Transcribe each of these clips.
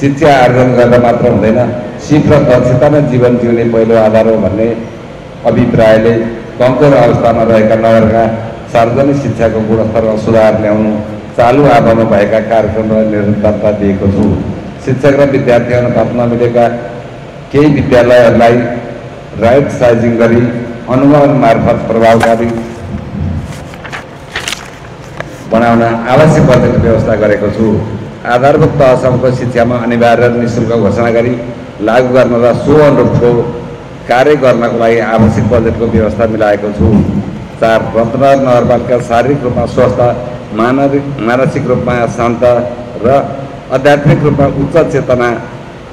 शिक्षा आर्जन गर्दा मात्र हुँदैन, सिप र दक्षतामा जीवन जिउने पहिलो आधार हो भन्ने अभिप्रायले कमजोर अवस्थामा रहेका नगरका सार्वजनिक शिक्षाको गुणस्तरमा सुधार ल्याउनु चालु आवामा भएका कार्यक्रमलाई निरन्तरता दिएको छु। शिक्षक र विद्यार्थी अनुपात नमिलेका केही विद्यालयहरूलाई राइट साइजिङ गरी अनुगमन मार्फत प्रभावकारी बनाउन आवश्यक बजेट व्यवस्था गरेको छु। आधारभूत तहसम्मको शिक्षामा अनिवार्य निःशुल्क घोषणा गरी लागू गर्न र सो अनुरूपको कार्य गर्नको लागि आवश्यक बजेटको व्यवस्था मिलाएको छु। 4. रत्नगर नगरपालिका शारीरिक रूपमा स्वस्थ, मानसिक रूपमा शान्त र आध्यात्मिक रूपमा उच्च चेतना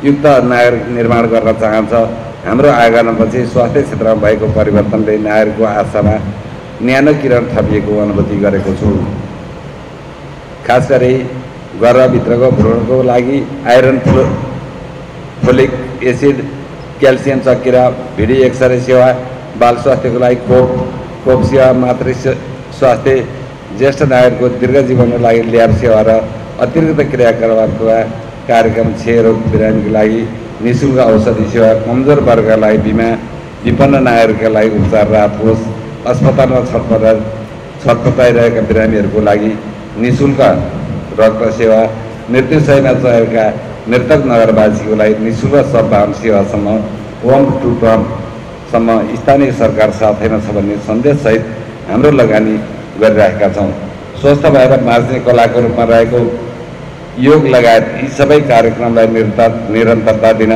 युक्त नागरिक निर्माण गर्न चाहन्छ। हाम्रो आगमनपछि स्वास्थ्य क्षेत्रमा भएको परिवर्तनले नागरिकको आशामा न्यानो किरण थपिएको अनुभूति गरेको छु। खास गरी गर्भभित्रको भ्रूणको लागि आइरन, फोलिक एसिड, क्याल्सियम चक्किरा, भिडियो एक्सरे सेवा, बाल स्वास्थ्यको लागि खोप सेवा, मातृ स्वास्थ्य, ज्येष्ठ नागरिकको दीर्घ जीवनको लागि ल्याब सेवा र अतिरिक्त क्रियाकलापको कार्यक्रम, क्षयरोग बिरामीको लागि निःशुल्क औषधि सेवा, कमजोर वर्गका लागि बिमा, विपन्न नागरिकका लागि उपचार राहत कोष, अस्पतालमा छटपटाइरहेका बिरामीहरूको लागि निःशुल्क रक्त सेवा, मृत्युशयमा चढेका मृतक नगरवासीको लागि निःशुल्क शववाहन सेवासम्म होम टु टर्मसम्म स्थानीय सरकार साथैमा छ भन्ने सन्देशसहित हाम्रो लगानी गरिरहेका छौँ। स्वस्थ भएर बाँच्ने कलाको रूपमा रहेको योग लगायत यी सबै कार्यक्रमलाई निरन्तरता दिन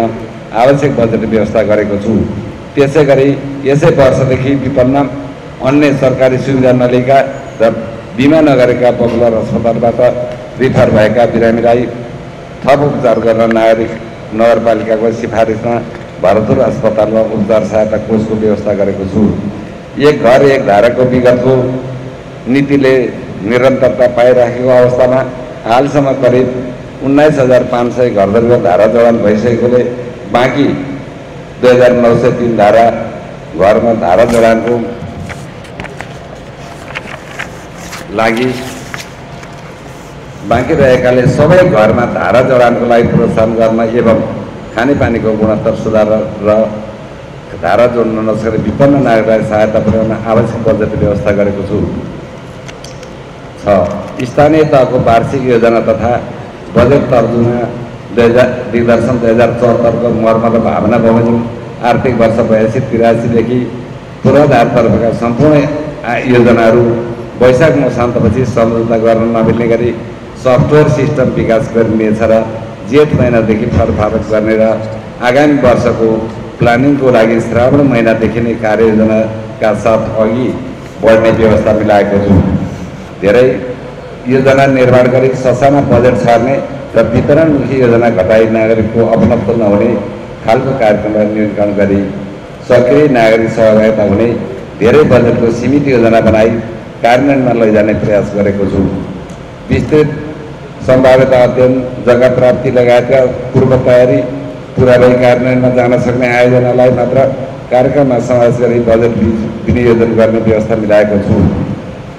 आवश्यक बजेट व्यवस्था गरेको छु। त्यसै गरी यसै वर्षदेखि विपन्न अन्य सरकारी सुविधा नलिएका र बिमा नगरेका पपुलर अस्पतालबाट रिफर भएका बिरामीलाई थप उपचार गर्न नगरपालिकाको सिफारिसमा भरतपुर अस्पतालमा उपचार सहायता कोषको व्यवस्था गरेको छु। एक घर एक धाराको विगतको नीतिले निरन्तरता पाइराखेको अवस्थामा हालसम्म करिब 19,500 घरधुरीको धारा जडान भइसकेकोले बाँकी 2,903 धारा घरमा धारा जडानको लागि बाँकी रहेकाले सबै घरमा धारा जडानको लागि प्रोत्साहन गर्न एवं खानेपानीको गुणस्तर सुधार र धारा जोड्न नसकेर विपन्न नागरिकलाई सहायता पुर्याउन आवश्यक बजेट व्यवस्था गरेको छु। 6. स्थानीय तहको वार्षिक योजना तथा बजेट तर्जुमा दिग्दर्शन 2074को मर्मत र भावना बमोजिम आर्थिक वर्ष 82-83देखि पूर्वाधारतर्फका सम्पूर्ण योजनाहरू वैशाख मसान्तपछि सम्झौता गर्न नमिल्ने गरी सफ्टवेयर सिस्टम विकास गरिनेछ र जेठ महिनादेखि फरफारत गर्ने र आगामी वर्षको प्लानिङको लागि श्रावण महिनादेखि नै कार्ययोजनाका साथ अघि बढ्ने व्यवस्था मिलाएको छु। धेरै योजना निर्माण गरी ससाना बजेट छाड्ने र वितरणमुखी योजना घटाई नागरिकको अपनत्व नहुने खालको कार्यक्रमलाई निर्माण गरी सक्रिय नागरिक सहभागिता हुने धेरै बजेटको सीमित योजना बनाई कार्यान्वयनमा लैजाने प्रयास गरेको छु। विस्तृत सम्भाव्यता अध्ययन, जग्गा प्राप्ति लगायतका पूर्व तयारी पुरा भई कार्यान्वयनमा जान सक्ने आयोजनालाई मात्र कार्यक्रममा समावेश गरी बजेट विनियोजन गर्ने व्यवस्था मिलाएको छु।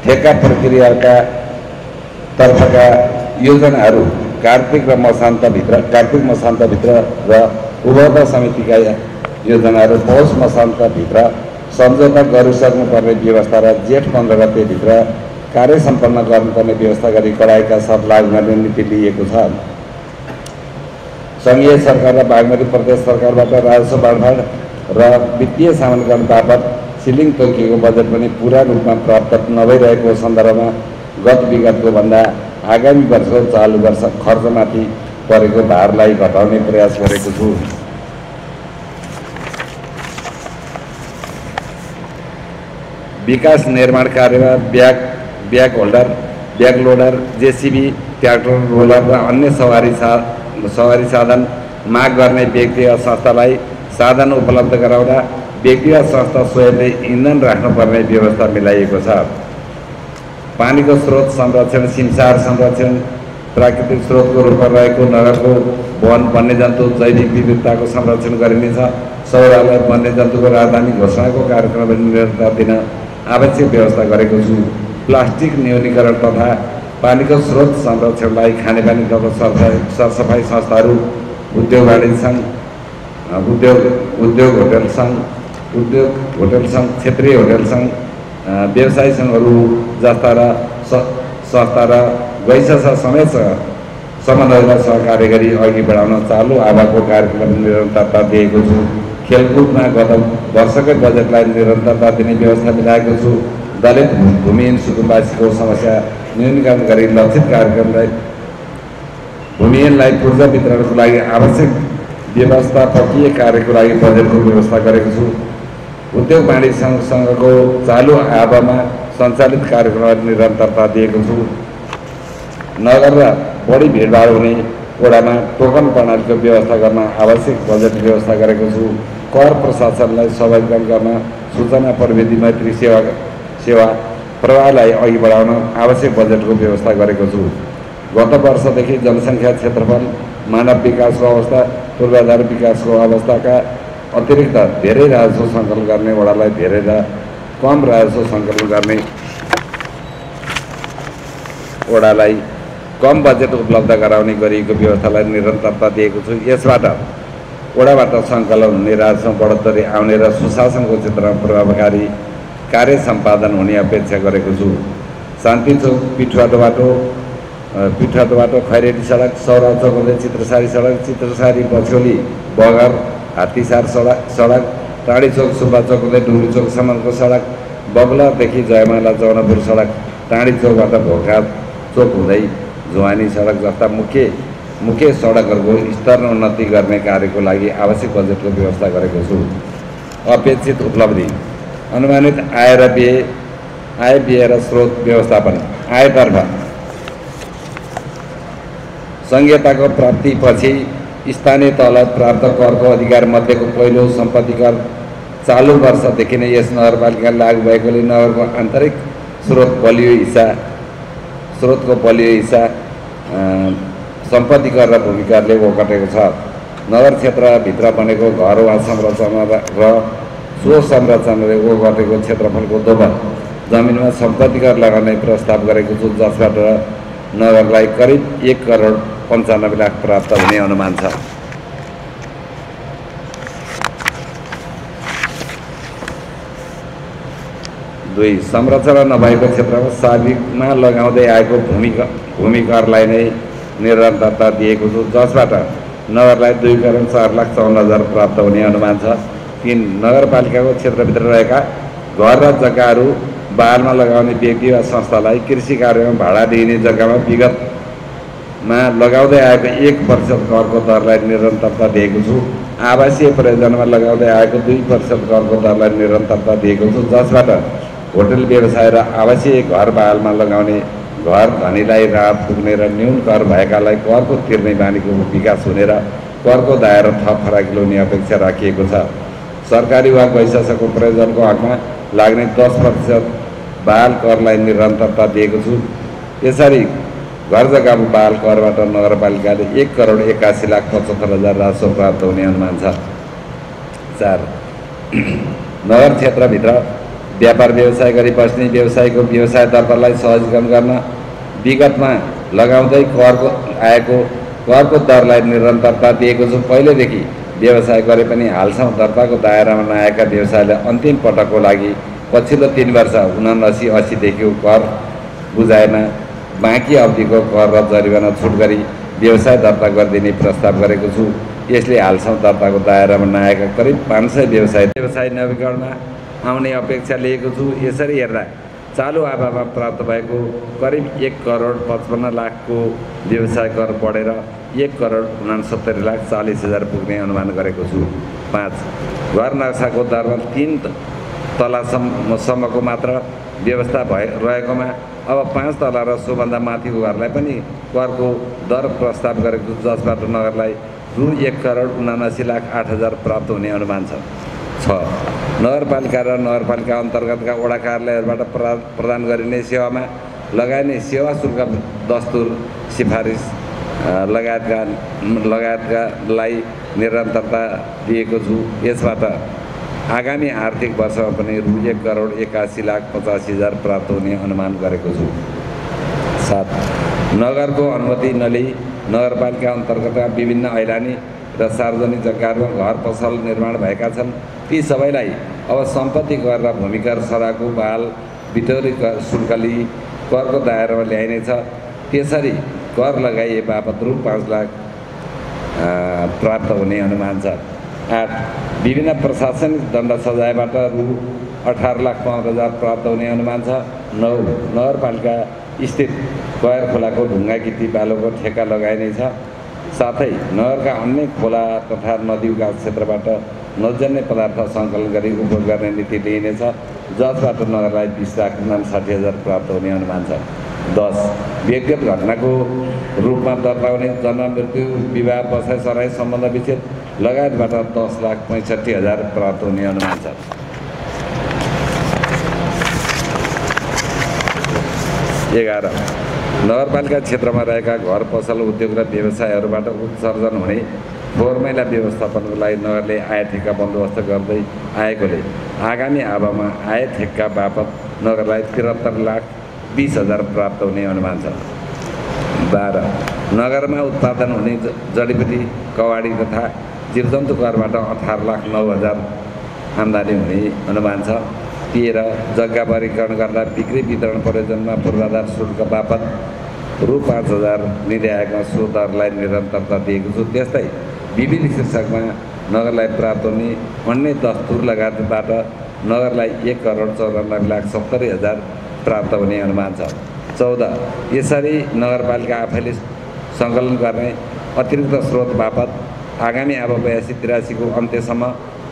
ठेक्का प्रक्रियाका तर्फका योजनाहरू कार्तिक मसान्तभित्र र उपभोक्ता समितिका योजनाहरू पौष मसान्तभित्र सम्झौता गरिसक्नुपर्ने व्यवस्था र जेठ 15 गतेभित्र कार्य सम्पन्न गर्नुपर्ने व्यवस्था गरी कडाइका साथ लागू गर्ने नीति लिएको छ। सङ्घीय सरकार र बागमती प्रदेश सरकारबाट राजस्व बाँडफाँड र वित्तीय सामान्यकरण बापत सिलिङ तोकिएको बजेट पनि पूरा रूपमा प्राप्त नभइरहेको सन्दर्भमा गत विगतको भन्दा आगामी वर्षको चालु वर्ष खर्चमाथि परेको भारलाई घटाउने प्रयास गरेको छु। विकास निर्माण कार्यमा back holder, back loader, JCB, tractor, roller र अन्य सवारी साधन माग गर्ने व्यक्ति वा संस्थालाई साधन उपलब्ध गराउँदा व्यक्ति वा संस्था स्वयंले इन्धन राख्नुपर्ने व्यवस्था मिलाइएको छ। पानीको स्रोत संरक्षण, सिमसार संरक्षण, प्राकृतिक स्रोतको रूपमा रहेको नगरको वन, वन्यजन्तु, जैविक विविधताको संरक्षण गरिनेछ। सौरालाई वन्यजन्तुको राजधानी घोषणाको कार्यक्रम निरन्तरता दिन आवश्यक व्यवस्था गरेको छु। प्लास्टिक न्यूनीकरण तथा पानीको स्रोत संरक्षणलाई खानेपानी तथा सरसफाई संस्थाहरू उद्योग वाणिज्य सङ्घ, उद्योग होटल सङ्घ, उद्योग होटल सङ्घ, क्षेत्रीय होटल सङ्घ, व्यवसायी सङ्घहरू जस्ता र संस्था र गैसा समेत समन्वयमा सहकार्य गरी अघि बढाउन चालु आवाको कार्यक्रम निरन्तरता दिएको छु। खेलकुदमा गत वर्षकै बजेटलाई निरन्तरता दिने व्यवस्था मिलाएको छु। दलित भूमिहीन सुकुम्बासीको समस्या न्यूनीकरण गरी लक्षित कार्यक्रमलाई भूमिहीनलाई पूर्जा वितरणको लागि आवश्यक व्यवस्थापकीय कार्यको लागि बजेटको व्यवस्था गरेको छु। उद्योग वाणिज्य सङ्घको चालु आवामा सञ्चालित कार्यक्रमलाई निरन्तरता दिएको छु। नगर र बढी भिडभाड हुने वडामा टोकन प्रणालीको व्यवस्था गर्न आवश्यक बजेट व्यवस्था गरेको छु। कर प्रशासनलाई स्वावलम्बन गर्न सूचना प्रविधि मैत्री सेवा प्रवाहलाई अघि बढाउन आवश्यक बजेटको व्यवस्था गरेको छु। गत वर्षदेखि जनसङ्ख्या, क्षेत्रफल, मानव विकासको अवस्था, पूर्वाधार विकासको अवस्थाका अतिरिक्त धेरै राजस्व सङ्कलन गर्ने वडालाई धेरै र कम राजस्व सङ्कलन गर्ने वडालाई कम बजेट उपलब्ध गराउने गरिएको व्यवस्थालाई निरन्तरता दिएको छु। यसबाट वडाबाट सङ्कलन हुने राजस्व बढोत्तरी आउने र सुशासनको क्षेत्रमा प्रभावकारी कार्य सम्पादन हुने अपेक्षा गरेको छु। शान्ति चौक, पिठुवाटो बाटो, खैरेडी सडक, सौरा चौक हुँदै चित्रसारी सडक, चित्रसारी बछौली बगर हात्तीसार सडक, टाढी चौक सुब्बा चौक हुँदै डुङ्ग्री चौकसम्मको सडक, बगलरदेखि जयमाला जौनपुर सडक, टाढी चौकबाट भोका चौक हुँदै जुवानी सडक जस्ता मुख्य सडकहरूको स्तर उन्नति गर्ने कार्यको लागि आवश्यक बजेटको व्यवस्था गरेको छु। अपेक्षित उपलब्धि अनुमानित आय व्यय र स्रोत व्यवस्थापन। आयतर्फ संहिताको प्राप्तिपछि स्थानीय तहलाई प्राप्त करको अधिकार मध्येको पहिलो सम्पत्ति कर चालु वर्षदेखि नै यस नगरपालिका लागू भएकोले नगरको आन्तरिक स्रोतको बलियो हिस्सा सम्पत्ति कर र भूमि करले ओगटेको छ। नगर क्षेत्रभित्र बनेको घर वा संरचना र सो संरचनाले ओगटेको क्षेत्रफलको दोब्बर जमिनमा सम्पत्ति कर लगाउने प्रस्ताव गरेको छु, जसबाट नगरलाई करिब 1,95,00,000 प्राप्त हुने अनुमान छ। 2. संरचना नभएको क्षेत्रमा साविकमा लगाउँदै आएको भूमि करलाई नै निरन्तरता दिएको छु, जसबाट नगरलाई 2,04,54,000 प्राप्त हुने अनुमान छ। 3. नगरपालिकाको क्षेत्रभित्र रहेका घर र जग्गाहरू बहालमा लगाउने व्यक्ति वा संस्थालाई कृषि कार्यमा भाडा दिइने जग्गामा विगतमा लगाउँदै आएको 1% करको दरलाई निरन्तरता दिएको छु। आवासीय प्रयोजनमा लगाउँदै आएको 2% करको दरलाई निरन्तरता दिएको छु, जसबाट होटल व्यवसाय र आवासीय घर बहालमा लगाउने घर धनीलाई राहत पुग्ने र न्यून कर भएकालाई करको तिर्ने बानीको विकास हुने र करको दायरा थप फराकिलो हुने अपेक्षा राखिएको छ। सरकारी वा गैशासको प्रयोजनको हकमा लाग्ने 10% बहाल करलाई निरन्तरता दिएको छु। यसरी घर जग्गाको बहाल करबाट नगरपालिकाले 1,81,75,000 राजस्व प्राप्त हुने अनुमान छ। 4. नगर क्षेत्रभित्र व्यापार व्यवसाय गरी बस्ने व्यवसायको व्यवसाय दर्तालाई सहजीकरण गर्न विगतमा लगाउँदै करको दरलाई निरन्तरता दिएको छु। पहिलेदेखि व्यवसाय गरे पनि हालसम्म दर्ताको दायरामा नआएका व्यवसायलाई अन्तिम पटकको लागि पछिल्लो 3 वर्ष 79-80देखिको कर बुझाएमा बाँकी अवधिको कर र जरिवाना छुट गरी व्यवसाय दर्ता गरिदिने प्रस्ताव गरेको छु। यसले हालसम्म दर्ताको दायरामा नआएका करिब 500 व्यवसाय नवीकरणमा आउने अपेक्षा लिएको छु। यसरी हेर्दा चालु आवामा प्राप्त भएको करिब 1,55,00,000 व्यवसाय कर बढेर 1,69,40,000 पुग्ने अनुमान गरेको छु। 5. घर नक्साको दरमा 3 तलासम्मको मात्र व्यवस्था रहेकोमा अब 5 तला र सोभन्दा माथिको घरलाई पनि करको दर प्रस्ताव गरेको छु, जसबाट नगरलाई रु 1,79,08,000 प्राप्त हुने अनुमान छ। 6. नगरपालिका र नगरपालिका अन्तर्गतका वडा कार्यालयहरूबाट प्रदान गरिने सेवामा लगाइने सेवा शुल्क दस्तुर सिफारिस लगायतकालाई निरन्तरता दिएको छु। यसबाट आगामी आर्थिक वर्षमा पनि रु 1,81,85,000 प्राप्त हुने अनुमान गरेको छु। 7. नगरको अनुमति नलिई नगरपालिका अन्तर्गतका विभिन्न ऐलानी र सार्वजनिक जग्गाहरूमा घर पसल निर्माण भएका छन् ती सबैलाई अब सम्पत्ति कर र भूमिकर सराको बाल बिटौरी कर शुल्कली करको दायरामा ल्याइनेछ। त्यसरी कर लगाइए बापत रु 5 लाख प्राप्त हुने अनुमान छ। 8 विभिन्न प्रशासनिक दण्ड सजायबाट रु 18,05,000 प्राप्त हुने अनुमान छ। 9 नगरपालिका स्थित कयर खोलाको ढुङ्गा गिटी बालोको ठेक्का लगाइनेछ। साथै नगरका अन्य खोला तथा नदीका क्षेत्रबाट नजन्य पदार्थ सङ्कलन गरी उपयोग गर्ने नीति लिइनेछ, जसबाट नगरलाई 20,59,60,000 प्राप्त हुने अनुमान छ। 10 व्यक्तिगत घटनाको रूपमा दर्ता हुने जन्म मृत्यु विवाह बसाइ सराई सम्बन्ध विच्छेद लगायतबाट 10,65,000 प्राप्त हुने अनुमान छ। 11 नगरपालिका क्षेत्रमा रहेका घर पसल उद्योग र व्यवसायहरूबाट उत्सर्जन हुने फोहोर मैला व्यवस्थापनको लागि नगरले आय ठेक्का बन्दोबस्त गर्दै आएकोले आगामी आवामा आय ठेक्का बापत नगरलाई 73,20,000 प्राप्त हुने अनुमान छ। 12 नगरमा उत्पादन हुने जडीबुटी कवाडी तथा जीवजन्तु करबाट 18,09,000 आम्दानी हुने अनुमान छ। 13 जग्गा वर्गीकरण गर्दा बिक्री वितरण प्रयोजनमा पूर्वाधार शुल्क बापत रु 5,000 निर्यायकमा सो दरलाई निरन्तरता दिएको छु। त्यस्तै विविध शीर्षकमा नगरलाई प्राप्त हुने अन्य दस्तुर लगायतबाट नगरलाई 1,54,70,000 प्राप्त हुने अनुमान छ। 14 यसरी नगरपालिका आफैले सङ्कलन गर्ने अतिरिक्त स्रोत बापत आगामी अब 82-83 को अन्त्यसम्म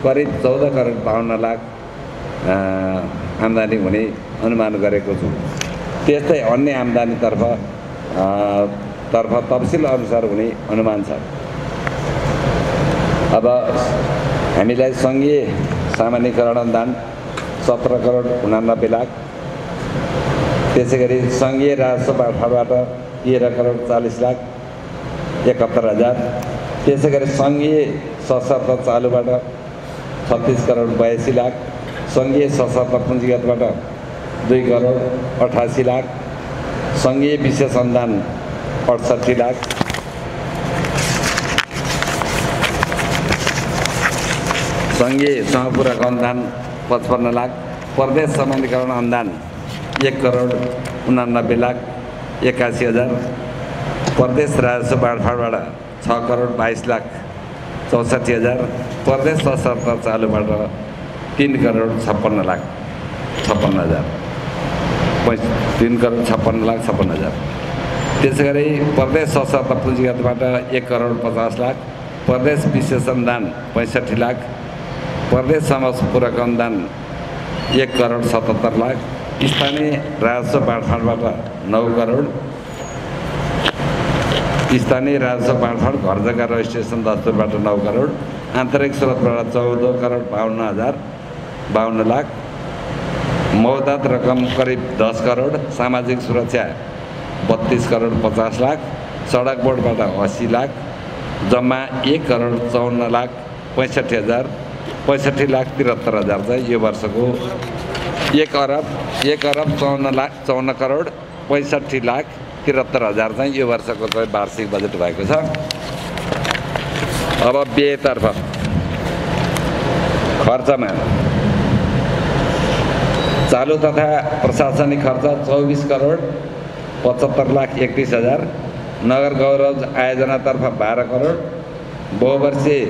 करिब 14,52 लाख आम्दानी हुने अनुमान गरेको छु। त्यस्तै अन्य आम्दानीतर्फ तफसिल अनुसार हुने अनुमान छ। अब हामीलाई सङ्घीय सामान्यकरण अनुदान 17,89 लाख, त्यसै गरी सङ्घीय राजस्व बाँडफाँडबाट 13,40,71,000, त्यसै गरी सङ्घीय सशर्त चालुबाट 36,82,00,000, सङ्घीय सशर्त पुँजीगतबाट 2,88,00,000, सङ्घीय विशेष अनुदान 68 लाख, सङ्घीय सहपूरक अनुदान 55 लाख, प्रदेश सामान्यकरण अनुदान 1,89,81,000, प्रदेश राजस्व बाँडफाँडबाट 6,22,64,000, प्रदेश सशर्त चालुबाट 3,56,56,000, 3,56,56,000, त्यसै गरी प्रदेश सशर्त पुँजीगतबाट 1,50,00,000, प्रदेश विशेष अनुदान 65 लाख, प्रदेश समपूरक अनुदान 1,77,00,000, स्थानीय राजस्व बाँडफाँडबाट 9 करोड, स्थानीय राजस्व बाँडफाँड घर जग्गा रजिस्ट्रेसन दस्तुरबाट 9 करोड, आन्तरिक स्रोतबाट 14,52 लाख, मौद्दात रकम करिब 10 करोड, सामाजिक सुरक्षा 32,50 लाख, सडक बोर्डबाट 80 लाख, जम्मा 1,54,65,000, 65,73,000 चाहिँ यो वर्षको 1,54,65,000,000 चाहिँ यो वर्षको चाहिँ वार्षिक बजेट भएको छ। अब व्ययतर्फ खर्चमा चालु तथा प्रशासनिक खर्च 24,75,31,000, नगर गौरव आयोजनातर्फ 12 करोड, बहुवर्षीय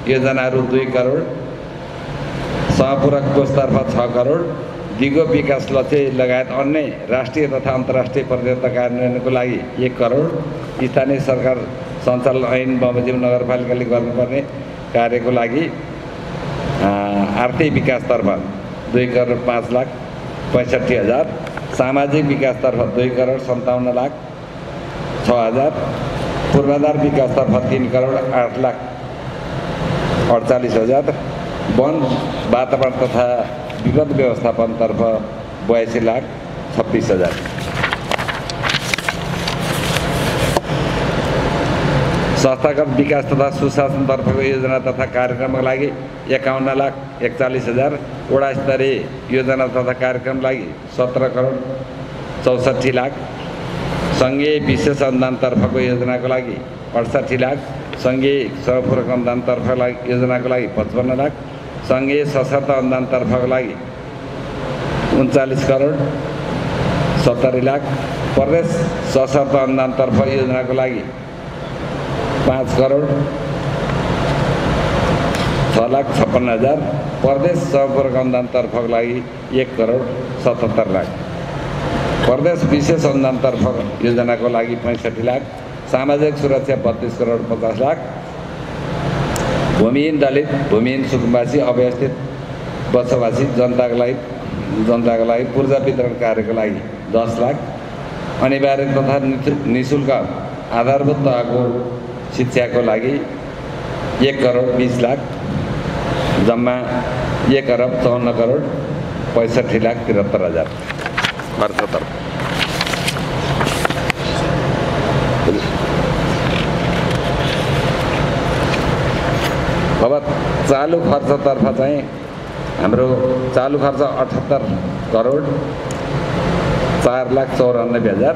योजनाहरू 2 करोड, सहपूरक कोषतर्फ 6 करोड, दिगो विकास लक्ष्य लगायत अन्य राष्ट्रिय तथा अन्तर्राष्ट्रिय परियोजना कार्यान्वयनको लागि 1 करोड, स्थानीय सरकार सञ्चालन ऐन बमोजिम नगरपालिकाले गर्नुपर्ने कार्यको लागि आर्थिक विकासतर्फ 2,05,65,000, सामाजिक विकासतर्फ 2,57,06,000, पूर्वाधार विकासतर्फ 3,08,48,000, वन वातावरण तथा विगत व्यवस्थापनतर्फ 82,26,000। संस्थागत विकास तथा सुशासनतर्फको योजना तथा कार्यक्रमका लागि 51,41,000, वडा स्तरीय योजना तथा कार्यक्रमका लागि 17,64,00,000, सङ्घीय विशेष अनुदानतर्फको योजनाको लागि 68 लाख, सङ्घीय सहपूरक अनुदानतर्फ योजनाको लागि 55 लाख, सङ्घीय सशर्त अनुदानतर्फको लागि 39 करोड 70 लाख, प्रदेश सशर्त अनुदानतर्फ योजनाको लागि 5 करोड 6,56,000, प्रदेश सहपूरक अनुदानतर्फको लागि 1 करोड 77 लाख, प्रदेश विशेष अनुदानतर्फ योजनाको लागि 65 लाख, सामाजिक सुरक्षा 32 करोड 50 लाख, भूमिहीन दलित भूमिहीन सुकुम्बासी अव्यवस्थित बसोबासी जनताको लागि पूर्जा वितरण कार्यको लागि 10 लाख, अनिवार्य तथा निःशुल्क आधारभूत तहको शिक्षाको लागि 1 करोड 20 लाख, जम्मा 1 अरब 54 करोड 65,73,000 खर्चतर्फ। अब चालु खर्चतर्फ चाहिँ हाम्रो चालु खर्च 78 करोड 4,94,000,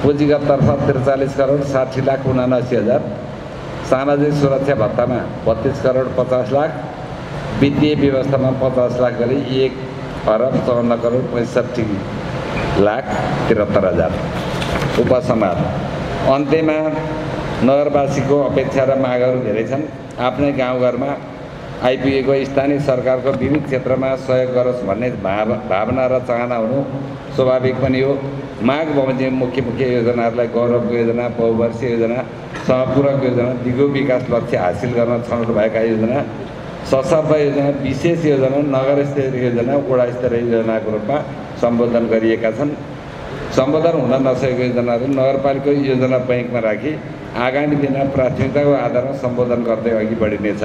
पुँजीगततर्फ 43 करोड 60,79,000, सामाजिक सुरक्षा भत्तामा 32 करोड 50 लाख, वित्तीय व्यवस्थामा 50 लाख गरी 1 अरब 54 करोड 65,73,000। उपसंहार। अन्त्यमा नगरवासीको अपेक्षा र मागहरू धेरै छन्। आफ्नै गाउँघरमा आइपुगेको स्थानीय सरकारको विविध क्षेत्रमा सहयोग गरोस् भन्ने भावना र चाहना हुनु स्वाभाविक पनि हो। माग बमोजिम मुख्य योजनाहरूलाई गौरवको योजना, बहुवर्षीय योजना, सहपूरक योजना, दिगो विकास लक्ष्य हासिल गर्न छनौट भएका योजना, सशर्त योजना, विशेष योजना, नगर स्तरीय योजना, वडा स्तरीय योजनाको रूपमा सम्बोधन गरिएका छन्। सम्बोधन हुन नसकेको योजनाहरू नगरपालिका योजना बैङ्कमा राखी आगामी दिनमा प्राथमिकताको आधारमा सम्बोधन गर्दै अघि बढिनेछ।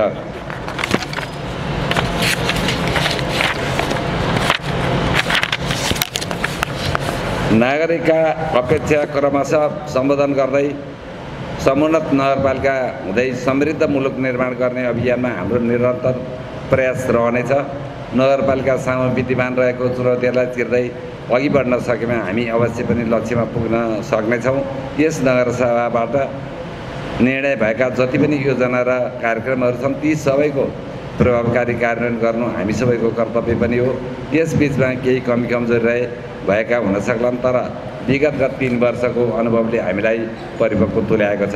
नागरिकका अपेक्षा क्रमशः सम्बोधन गर्दै समुन्नत नगरपालिका हुँदै समृद्ध मुलुक निर्माण गर्ने अभियानमा हाम्रो निरन्तर प्रयास रहनेछ। नगरपालिका सामु विद्यमान रहेको चुनौतीहरूलाई चिर्दै अघि बढ्न सकेमा हामी अवश्य पनि लक्ष्यमा पुग्न सक्नेछौँ। यस नगरसभाबाट निर्णय भएका जति पनि योजना र कार्यक्रमहरू छन् ती सबैको प्रभावकारी कार्यान्वयन गर्नु हामी सबैको कर्तव्य पनि हो। यस बीचमा केही कमी कमजोरी भएका हुन सक्लान्, तर विगतका 3 वर्षको अनुभवले हामीलाई परिपक्व तुल्याएको छ।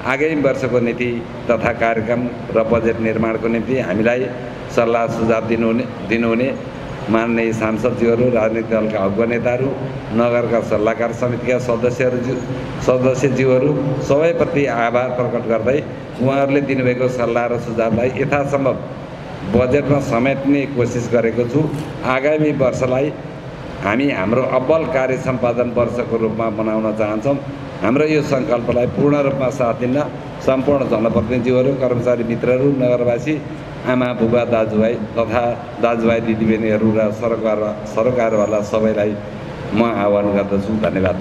आगामी वर्षको नीति तथा कार्यक्रम र बजेट निर्माणको निम्ति हामीलाई सल्लाह सुझाव दिनुहुने मान्य सांसदज्यूहरू, राजनीतिक दलका अगुवा नेताहरू, नगरका सल्लाहकार समितिका सदस्यज्यूहरू सबैप्रति आभार प्रकट गर्दै उहाँहरूले दिनुभएको सल्लाह र सुझावलाई यथासम्भव बजेटमा समेट्ने कोसिस गरेको छु। आगामी वर्षलाई हामी हाम्रो अब्बल कार्य सम्पादन वर्षको रूपमा बनाउन चाहन्छौँ। हाम्रो यो सङ्कल्पलाई पूर्ण रूपमा साथ दिन सम्पूर्ण जनप्रतिनिधिहरू, कर्मचारी मित्रहरू, नगरवासी, आमा बुबा दाजुभाइ तथा दाजुभाइ दिदीबहिनीहरू र सरोकारवाला सबैलाई म आह्वान गर्दछु। धन्यवाद।